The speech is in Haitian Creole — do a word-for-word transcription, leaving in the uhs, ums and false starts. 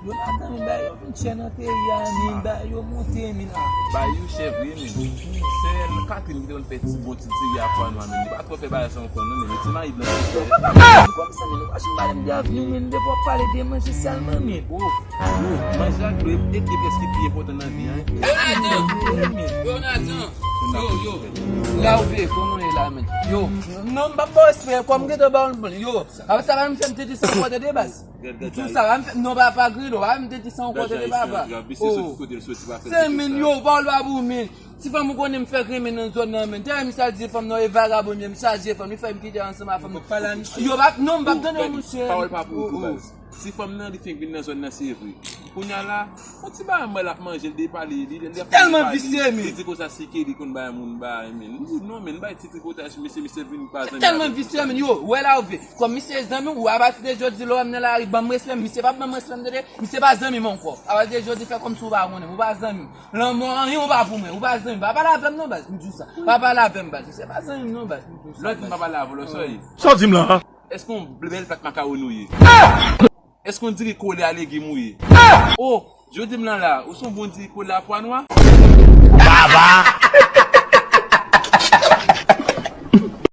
Yo natan, men bagay yo vin chè nan peyi a, men bagay yo monte, men a. Bagay yo chè vre, men. Sèl Catherine ki te konn fè ti bon ti seri a pwa nwa, men li pa twò fè bagay sa ankò non, men li ti mayi blan. Kòm sa, men nou pa janm pale m de avni, men depi w ap pale de manje sèlman, men. Oh, oh, manje ak dlo e de pyès ki pi enpòtan nan vi a, hein. Yo Nathan! Yo Nathan! Yo, yo! La ou veye, kòman w ye la, men? Yo, non, m p ap ba w respè, kòm m gentan ba w l, yo, apre sa, pa m fè m te di sa, w tande, baz? Di sa, pa m fè, non, pa, pa gri, non, pa m te di sa, w tande, papa? Oh. Se men, yo, pa w l pa pou men. Ti fanm ou konnen m fèk renmen nan zòn nan, men. Tèlè misye al di fanm nan, e vagabon, men, misye al di fanm, li fè m kite ansanm a fanm nan. Yo, pa, non, m p ap tande, monchè. Pawòl pa pou ou tou, baz. Ti fanm nan, li fenk vin nan zòn nan, se vre. Kounye a la, yon ti bagay mwen l ap manje, l depale, li, li ap tèlman visye, men. Li di konsa, si ke li konn bay moun, bay, men. Non, men, bay ti tripotay sou misye, misye vin pa zanmi avèk misye. Tèlman visye, men, yo, wè la ou vle. Kòm misye zanmi w, apati de jodi lè w wè m nan lari, ban m respè m, misye p ap ban m respè m, tande? Misye pa zanmi m ankò. Apati de jodi, fè kòmsi w pa konnen m, ou pa zanmi m. Lanmò, anyen ou pa pou mwen, ou pa zanmi m. Pa pale avè m non, baz, m di w sa. Pa pale avè m, baz. Misye pa zanmi m non, baz, m di w sa, baz. Lè w di m pa pale avè w, lè w sa ye. Sa w di m la a? Èske yon bèl plat makawoni ou ye? Èske yon diri kole a legim ou ye? Oh, jodi m lan la, ou se yon bon diri kole a pwa nwa? Baba!